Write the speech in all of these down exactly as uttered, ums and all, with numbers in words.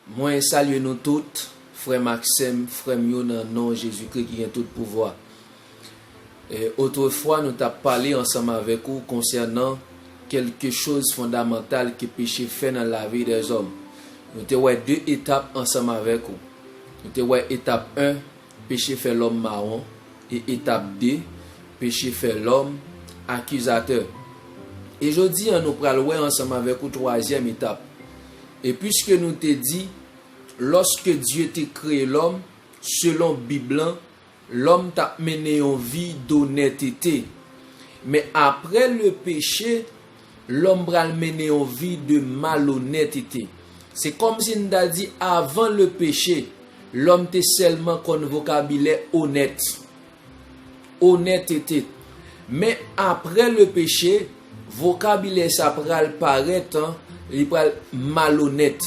Mwen salye nou tout, frè m ak sè m, frè m yo nan non Jezikri ki gen tout pouvwa. E, otrefwa, nou t ap pale ansanm avèk ou konsènan kèlke choz fondamantal ke peche fè nan lavi dèzòm. Nou te wè de etap ansanm avèk ou. Nou te wè etap en, peche fè lòm mawon, e etap de, peche fè lòm akizatè. E jodi a, nou pral wè ansanm avèk ou twazyèm etap. E piske nou te di, lòske Dye te kreye lòm, selon Bib lan, lòm t ap mennen yon vi donètete. Men apre le peche, lòm pral mennen yon vi de malonètete. Se kòmsi n ta di avan le peche, lòm te sèlman konn vokabilè onèt. Onètete. Men apre le peche, vokabilè sa pral parèt, an, li pral malonèt.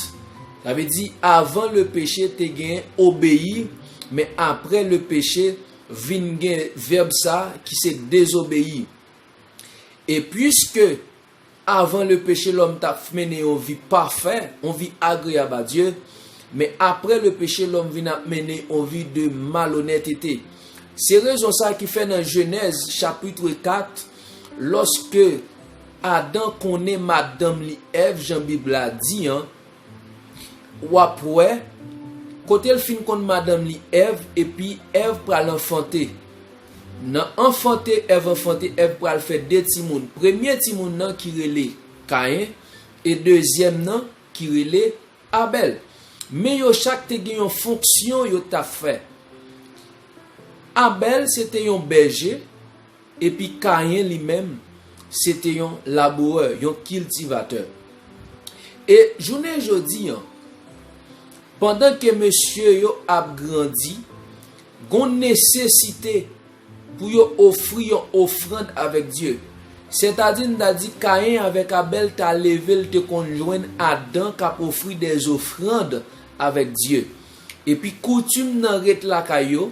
Sa vle di, avan le peche te gen obeyi, men apre le peche vin gen vèb sa ki se dezobeyi. E piske avan le peche, lòm t ap mennen yon vi pafè, yon vi agreyab a Dye, men apre le peche, lòm vin ap mennen yon vi de malonètete. Se rezon sa ki fè nan Jenèz chapit kat, lòske Adan konnen madanm li Èv, jan Bib la di an, w ap wè, kote l fin konn madanm li Èv, epi Èv pral anfante. Nan anfante, Èv anfante, Èv pral fè de timoun. Premye timoun nan ki rele Kayen, e dezyèm nan ki rele Abèl. Men yo chak te gen yon fonksyon yo t ap fè. Abèl se te yon bèje, epi Kayen li menm, se te yon labourè, yon kiltivatè. E jounen jodi an, pandan ke mesye yo ap grandi, gon nesesite pou yo ofri yon ofrann avèk Dye. Sètadi, n ta di Kayen avèk Abèl ta leve, l te konn jwenn Adan k ap ofri dèzofrann avèk Dye. Epi koutim nan ret lakay yo,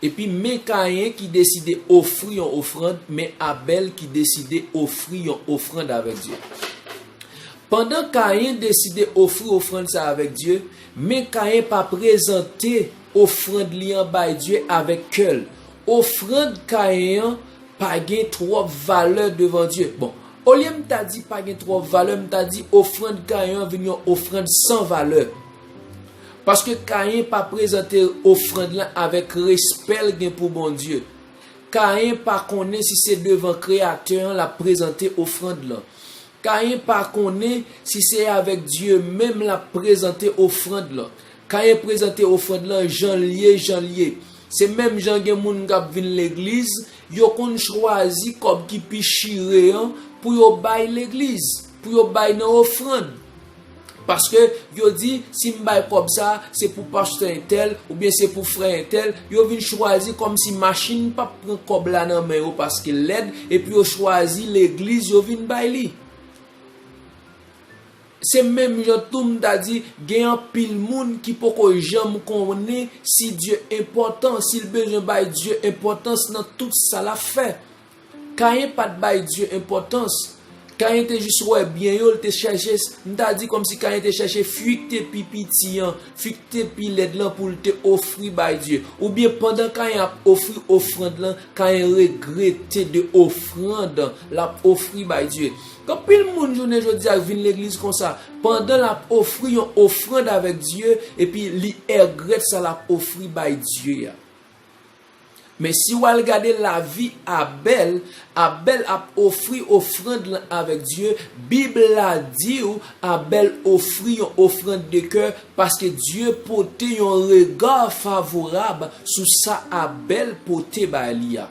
epi men Kayen ki deside ofri yon ofrann, men Abèl ki deside ofri yon ofrann avèk Dye. Pandan Kayen deside ofri ofrann sa avèk Dye, men Kayen pa prezante ofrann li an bay Dye avèk kè l. Ofrann Kayen an pa gen twòp valè devan Dye. Bon, olye m ta di pa gen twòp valè, m ta di ofrann Kayen an vin yon ofrann san valè. Paske Kayen pa prezante ofrann lan avèk respè l gen pou Bondye. Kayen pa konnen si se devan Kreyatè an l ap prezante ofrann lan. Kayen pa konnen si se avèk Dye menm l ap prezante ofrann lan. Kayen prezante ofrann lan jan l ye, jan l ye. Se menm jan gen moun k ap vin legliz, yo konn chwazi kòb ki pi chire an pou yo bay legliz, pou yo bay nan ofrann. Paske yo di, si m bay kòb sa, se pou pastè entèl, oubyen se pou frè entèl, yo vin chwazi kòmsi machin p ap pran kòb la nan men yo paske l lèd, epi yo chwazi legliz yo vin bay li. Se menm jan tou m ta di, gen anpil moun ki poko janm konnen si Dye enpòtan, si l bezwen bay Dye enpòtans nan tout sa l ap fè. Kayen pa t bay Dye enpòtans. Kayen te jis wè byen yo, l te chèche, m ta di kòmsi Kayen te chèche fi k te pi piti an, fi k te pi lèd lan pou l te ofri bay Dye. Oubyen pandan Kayen ap ofri ofrann lan, Kayen regrete de ofrann l ap ofri bay Dye. Gen anpil moun jounen jodi a k vin legliz konsa, pandan l ap ofri yon ofrann avèk Dye, epi li regrèt sa l ap ofri bay Dye a. Men si w al gade lavi Abèl, Abèl ap ofri ofrann lan avèk Dye. Bib la di w Abèl ofri yon ofrann de kè paske Dye pote yon rega favorab sou sa Abèl pote bay li a.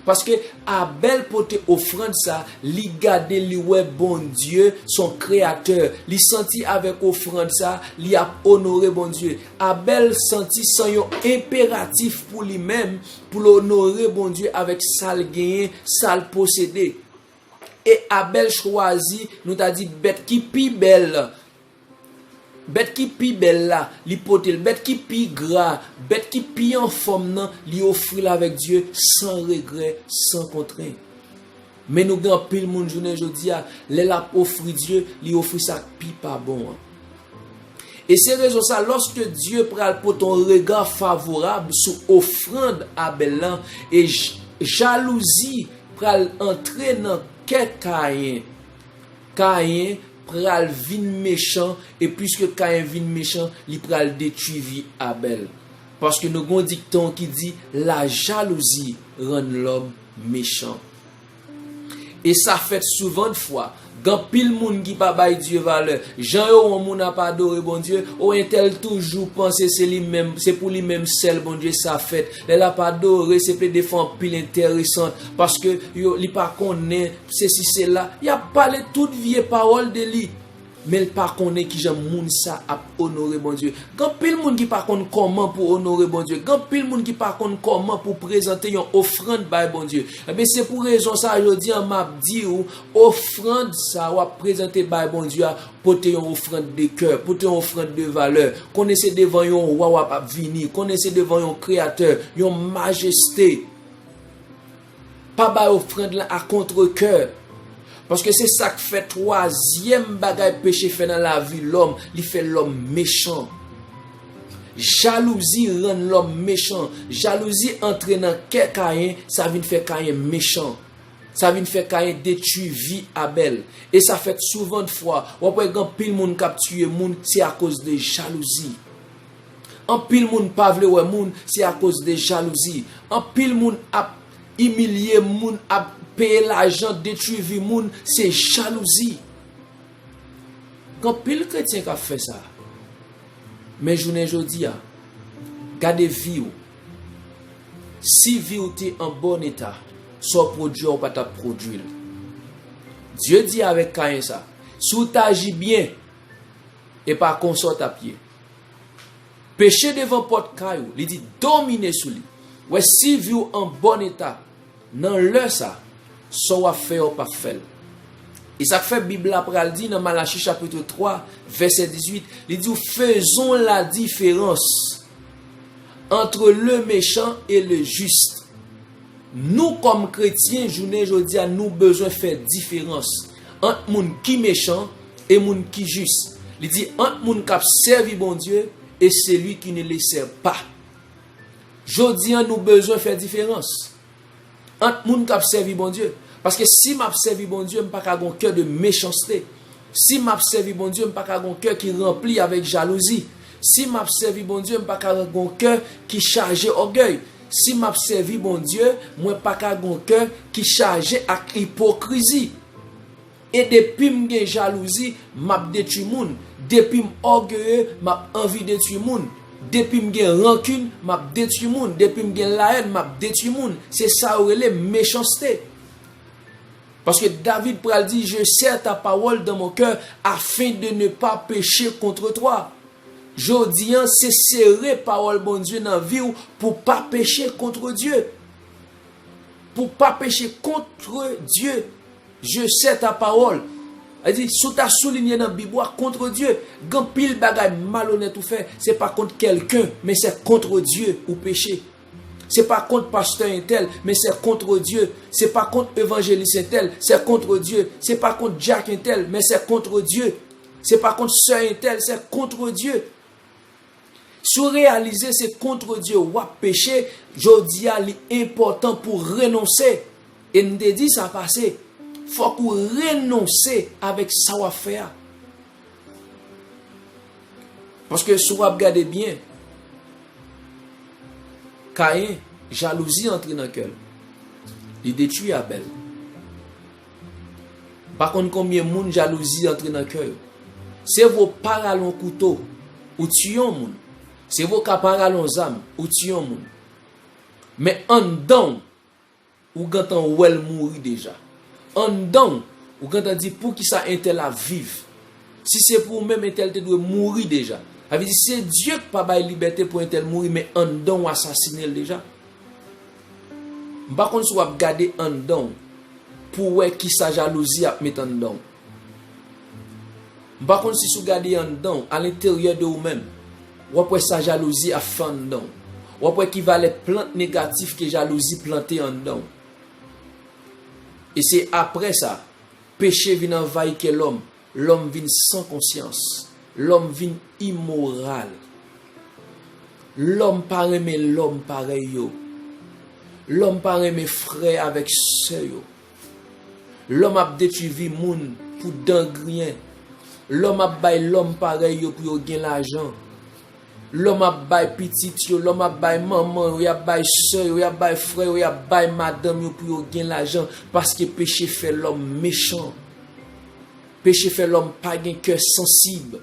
Paske Abèl pote ofrann sa, li gade, li wè Bondye se yon kreyatè. Li santi avèk ofrann sa, li ap onore Bondye. Abèl santi se yon enperatif pou li menm pou l onore Bondye avèk sa l genyen, sa l posede. E Abèl chwazi, nou ta di, bèt ki pi bèl. Bèt ki pi bèl la, li pote l. Bèt ki pi gra, bèt ki pi anfòm nan, li ofri l avèk Dye, san regrè, san kontrent. Men nou gen anpil moun jounen jodi a, lè l ap ofri Dye, li ofri sa k pi pa bon an. E se rezon sa, lòske Dye pral pote yon rega favorab sou ofrann Abèl lan, e j-, jalouzi pral antre nan kè Kayen. Kayen pral vin mechan, e piske Kayen vin mechan, li pral detwi vi Abèl. Paske nou gen yon dikton ki di, la jalousie rend l'homme méchant. E sa fèt souvandfwa. Gen anpil moun ki pa bay Dye valè. Jan yo wè yon moun ap adore Bondye, o entèl toujou panse se li menm, se pou li menm sèl Bondye sa fèt. Lè l ap adore, se plede fè anpil enteresan, paske yo, li pa konnen sesi sela. Y ap pale tout vye pawòl de li. Men l pa konnen kijan moun sa ap onore Bondye. Gen anpil moun ki pa konn kòman pou onore Bondye. Gen anpil moun ki pa konn kòman pou prezante yon ofrann bay Bondye. Ebyen, se pou rezon sa a, jodi a, m ap di w, ofrann sa w ap prezante bay Bondye a, pote yon ofrann de kè, pote yon ofrann de valè. Konnen se devan yon wa w ap, ap vini. Konnen se devan yon Kreyatè, yon majeste. Pa bay ofrann lan a kontrekè. Paske se sa k fè twazyèm bagay peche fè nan lavi lòm, li fè lòm mechan. Jalouzi rann lòm mechan. Jalouzi antre nan kè Kayen, sa vin fè Kayen mechan. Sa vin fè Kayen detwi vi Abèl. E sa fèt souvandfwa. W ap wè gen anpil moun k ap tiye moun, se akoz de jalouzi. Anpil moun pa vle wè moun, se akoz de jalouzi. Anpil moun ap imilye moun, ap peye lajan, detwi vi moun, se jalouzi. Gen anpil kretyen k ap fè sa. Men jounen jodi a, gade vi w. Si vi w te an bòn eta, sa w pwodui a, w pa t ap pwodui l. Dye di avèk Kayen sa, si w t aji byen, e pa konsa w t ap ye. Peche devan pòt kay ou, li di domine sou li. Wè, si vi w an bòn eta, nan lè sa, sa w ap fè a, w p ap fè l. E sa k fè Bib la pral di nan Malachi chapitre twa, vèsè dizuit, li di, faisons la différence entre le méchant et le juste. Nou, kòm kretyen, jounen jodi a, nou bezwen fè diferans ant moun ki mechan e moun ki jis. Li di, ant moun k ap sèvi Bondye et celui qui ne le sert pas. Jodi a, nou bezwen fè diferans ant moun k ap sèvi Bondye. Paske si m ap sèvi Bondye, m pa ka gon kè de mechanste. Si m ap sèvi Bondye, m pa ka gon kè ki ranpli avèk jalouzi. Si m ap sèvi Bondye, m pa ka gon kè ki chaje ògèy. Si m ap sèvi Bondye, mwen pa ka gon kè ki chaje ak ipokrizi. E depi m gen jalouzi, m ap detwi moun. Depi m ògeye, m ap anvi detwi moun. Depi m gen rankin, m ap detwi moun. Depi m gen lahèn, m ap detwi moun. Se sa yo rele mechanste. Paske David pral di, je serre ta parole dans mon cœur afin de ne pas pécher contre toi. Jodi a, se sere pawòl Bondye nan vi w pou pa peche kont Dye. Pou pa peche kont Dye. Je serre ta parole. Sa di, si w ta soulinye nan Bib ou a, contre Dieu, gen anpil bagay malonèt ou fè, se pa kont kèlken, men se contre Dieu ou peche. Se pa kont pastè entèl, men se contre Dieu. Se pa kont evanjelis entèl, se contre Dieu. Se pa kont dyak entèl, men se contre Dieu. Se pa kont sè entèl, se contre Dieu. Si w reyalize se contre Dieu w ap peche, jodi a li enpòtan pou w renonse. E m te di sa pase, fòk ou renonse avèk sa w ap fè a. Paske si w ap gade byen, Kayen, jalouzi antre nan kè l. Li detwi Abèl. M pa konn konbyen moun jalouzi antre nan kè yo. Se vre w pa rale yon kouto, ou tiye yon moun. Se vre w ka pa rale yon zam, ou tiye yon moun. Men anndan w, ou gentan wè l mouri deja. Anndan w, ou gentan di, poukisa entèl ap viv? Si se pou ou menm, entèl te dwe mouri deja. Sa vle di, se Dye k pa bay libète pou entèl mouri, men anndan w asasinen l deja. M pa konn si w ap gade anndan w pou w wè kisa jalouzi ap met anndan w. M pa konn si si w gade anndan w, alenteryè de ou menm, w ap wè sa jalouzi ap fè anndan w. W ap wè ki valè plant negatif ke jalouzi plante anndan w. E se apre sa, peche vin anvayi kè lòm, lòm vin san konsyans. Lòm vin imoral. Lòm pa renmen lòm parèy yo. Lòm pa renmen frè avèk sè yo. Lòm ap detwi vi moun pou dan griyen. Lòm ap bay lòm parèy yo pou yo gen lajan. Lòm ap bay pitit yo, lòm ap bay manman yo, y ap bay sè yo, y ap bay frè yo, y ap bay madanm yo pou yo gen lajan, paske peche fè lòm mechan. Peche fè lòm pa gen kè sansib.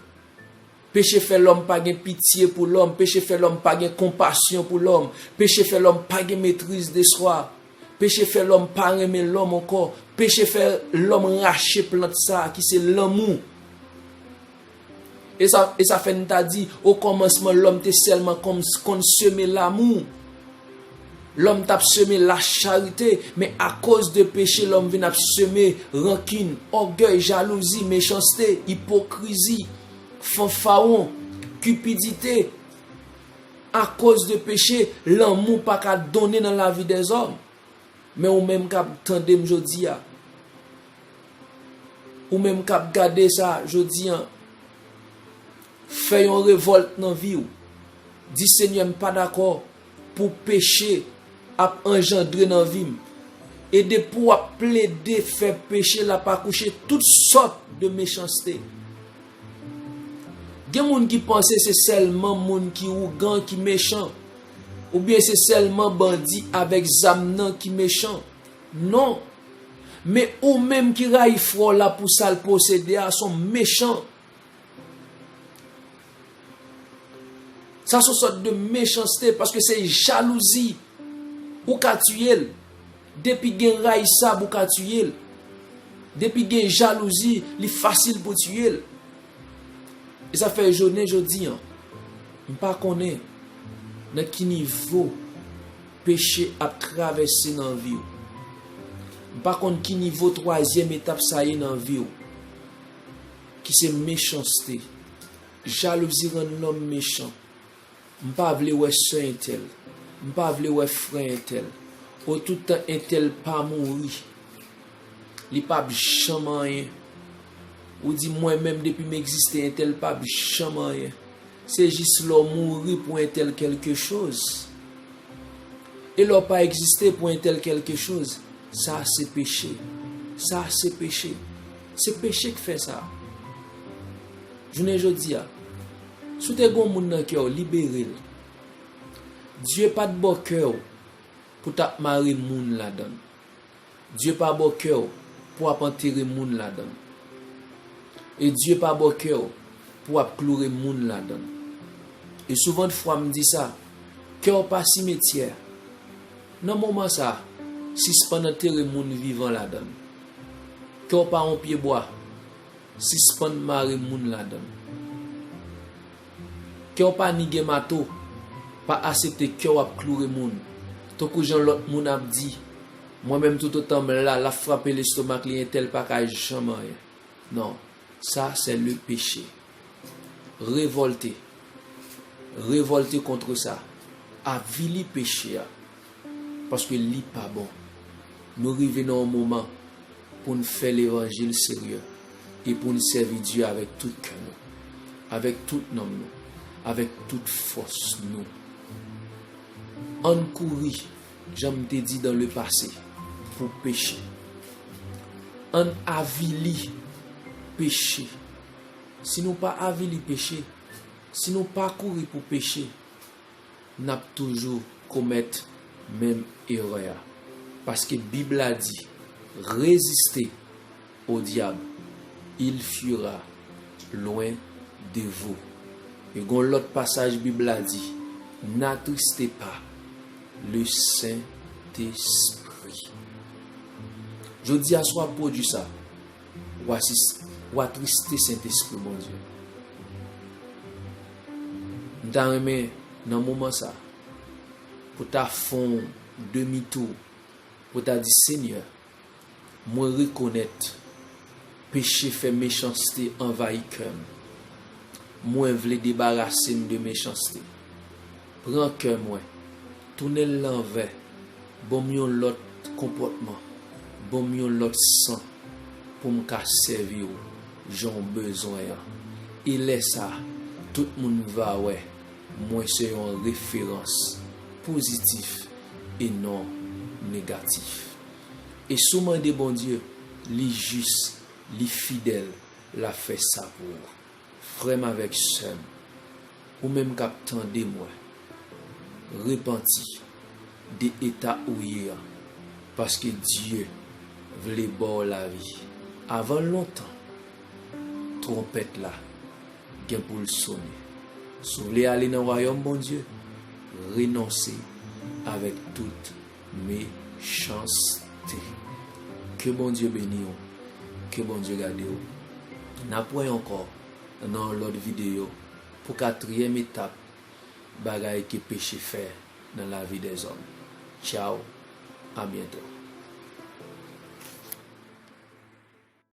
Peche fè lòm pa gen pitye pou lòm. Peche fè lòm pa gen konpasyon pou lòm. Peche fè lòm pa gen metriz de swa. Peche fè lòm pa renmen lòm ankò. Peche fè lòm rache plant sa a ki se lanmou. E sa, e sa fè n ta di, okòmansman, lòm te sèlman konn, konn seme lanmou. Lòm t ap seme lacharite, men akoz de peche, lòm vin ap seme rankin, ògèy, jalouzi, mechanste, ipokrizi, fanfawon, kipidite. Akoz de peche, lanmou pa ka donnen nan lavi dèzòm. Men ou menm k ap tande m jodi a, ou menm k ap gade sa jodi a, fè yon revòlt nan vi w. Di, Senyè, m pa dakò pou peche ap anjandre nan vi m. E depi w ap plede fè peche, l ap akouche tout sòt de mechanste. Gen moun ki panse se sèlman moun ki ougan ki mechan, oubyen se sèlman bandi avèk zam nan ki mechan. Non. Men ou menm ki rayi frè w la pou sa l posede a, se yon mechan. Sa se yon sòt de mechanste, paske se jalouzi. Ou ka tiye l. Depi gen rayisab, ou ka tiye l. Depi gen jalouzi, li fasil pou tiye l. E sa fè jounen jodi a, m pa konnen nan ki nivo peche ap travèse nan vi w. M pa konn ki nivo twazyèm etap sa ye nan vi w, ki se mechanste. Jalouzi rann lòm mechan. M pa vle wè sè entèl. M pa vle wè frè entèl. O, tout tan entèl pa mouri, li p ap janm anyen. Ou di, mwen menm, depi m egziste, entèl p ap janm anyen. Se jis lè w mouri pou entèl kèlke choz. E lè w pa egziste pou entèl kèlke choz, sa se peche. Sa se peche. Se peche k fè sa. Jounen jodi a, si w te gen yon moun nan kè w, libere l. Dye pa t ba w kè w pou w t ap mare moun ladan l. Dye pa ba w kè w pou w ap antere moun ladan l. E Dye pa ba w kè w pou w ap kloure moun ladan l. E souvantfwa m di sa, kè w pa simetyè. Nan moman sa a, sispann antere moun vivan ladan l. Kè w pa yon pyebwa, sispann mare moun ladan l. Kè w pa ni gen mato, pa aksepte kè w ap kloure moun. Tankou jan lòt moun ap di, mwen menm toutotan m la, l ap frape lestomak li, entèl pa ka janm anyen. Non, sa se le peche. Revòlte. Revòlte kont sa. Avili peche a. Paske li pa bon. Nou rive nan yon moman pou n fè levanjil serye e pou n sèvi Dye avèk tout kè nou, avèk tout nanm nou, avèk tout fòs nou. Ann kouri, jan m te di dans le passé, pou peche. Ann avili peche. Si nou pa avili peche, si nou pa kouri pou peche, n ap toujou komèt menm erè a. Paske Bib la di, résistez au diable, il fuira loin de vous. E gon lòt pasaj Bib la di, n'attristez pas le Saint-Esprit. Jodi a, si w ap pwodui sa, w a sis-, w a triste Sentespri Bondye. M ta renmen, nan moman sa, pou ta fè yon demi tou, pou ta di, Senyè, mwen rekonèt peche fè mechanste anvayi kè m. Mwen vle debarase m de mechanste. Pran kè mwen, tounen l lanvè, ban m yon lòt konpòtman, ban m yon lòt san pou m ka sèvi w jan w bezwen an. E lè sa, tout moun va wè mwen se yon referans pozitif e non negatif. E si w mande Bondye, li jis, li fidèl, l ap fè sa pou ou. Frè m avèk sè m, ou menm k ap tande mwen, repanti de eta ou ye a, paske Dye vle ba w lavi. Avan lontan, twonpèt la gen pou l sone. Si w vle ale nan wayòm Bondye, renonse avèk tout mechanste. Ke Bondye beni w, ke Bondye gade w. N ap wè ankò nan yon lòt videyo pou katriyèm etap bagay ke peche fè nan lavi dèzòm. Tchaw, a byento.